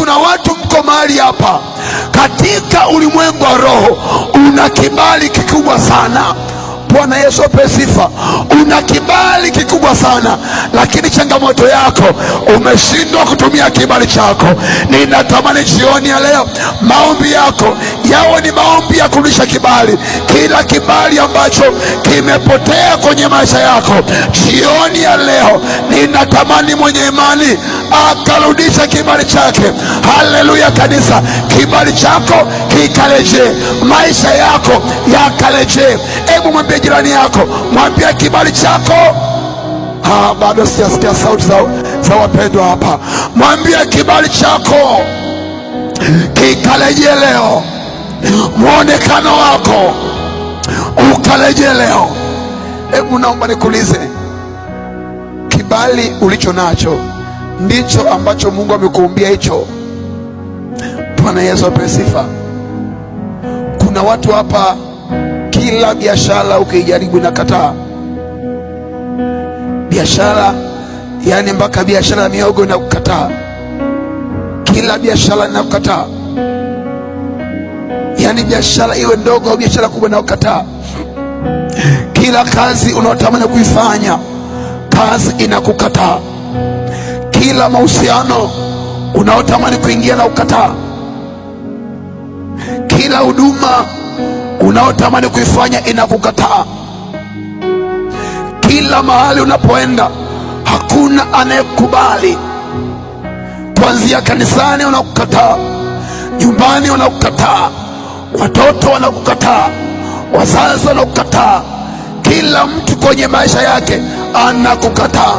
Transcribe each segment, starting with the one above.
Kuna watu mko mahali hapa katika ulimwengu wa roho, una kibali kikubwa sana. Bwana Yesu apewe sifa. Una kibali kikubwa sana, lakini changamoto yako umeshindwa kutumia kibali chako. Ninatamani jioni ya leo maombi yako yawe ni maombi ya kurudisha kibali, kila kibali ambacho kimepotea kwenye maisha yako. Jioni ya leo ninatamani mwenye imani akarudisha kibali chake. Haleluya kanisa, kibali chako kikarejee, maisha yako yakarejee. Hebu mwambie jirani yako, mwambie kibali chako. Ah, bado sijasikia sauti za wapendwa hapa. Mwambie kibali chako kikarejee leo, mwonekano wako ukarejee leo. Hebu naomba nikuulize, kibali ulicho nacho ndicho ambacho Mungu amekuumbia hicho? Bwana Yesu apewe sifa. Kuna watu hapa, kila biashara ukiijaribu inakataa biashara, yani mpaka biashara ya miogo inakukataa, kila biashara inakukataa, yani biashara iwe ndogo au biashara kubwa inakukataa. Kila kazi unaotamani kuifanya, kazi inakukataa. Kila mahusiano unaotamani kuingia na kukataa. Kila huduma unaotamani kuifanya inakukataa. Kila mahali unapoenda hakuna anayekubali. Kuanzia kanisani wanakukataa, nyumbani wanakukataa, watoto wanakukataa, wazazi wanakukataa, kila mtu kwenye maisha yake anakukataa.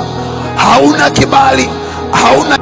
Hauna kibali, hauna